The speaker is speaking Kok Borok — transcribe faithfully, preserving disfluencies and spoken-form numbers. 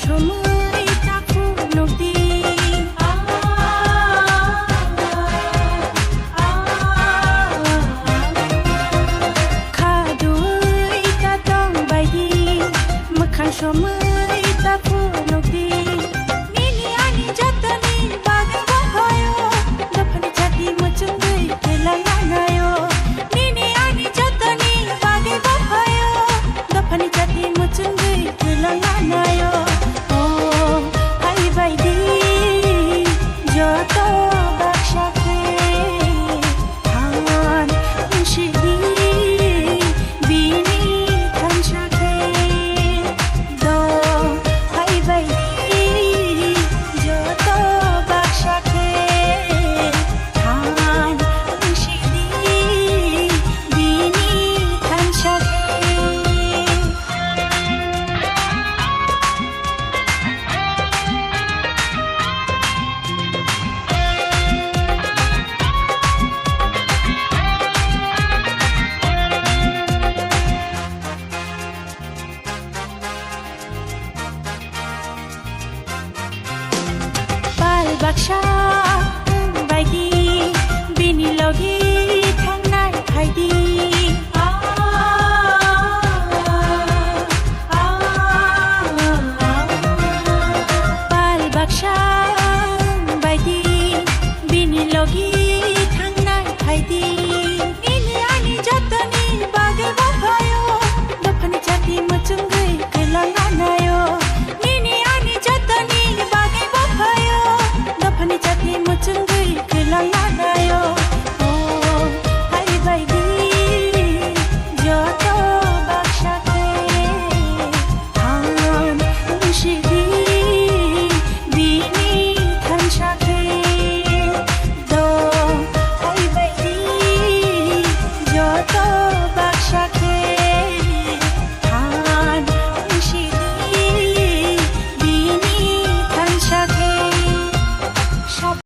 Somoi ta phunukdi. Khadui ta tongbaidi. Mwkhang somoi ta phunukdi. Nini ani jotoni bagwi baphayo. Dophani chati muchungwi twlang nanayo. Nini ani jotoni bagwi baphayo. Dophani chati muchungwi twlang nanayo. O phaibaidi joto baksa khe than wngsidi bini thansa khe. Do phaibaidi joto baksa khe than wngsidi bini thansa khe. Pal baksa wng baidi bini logi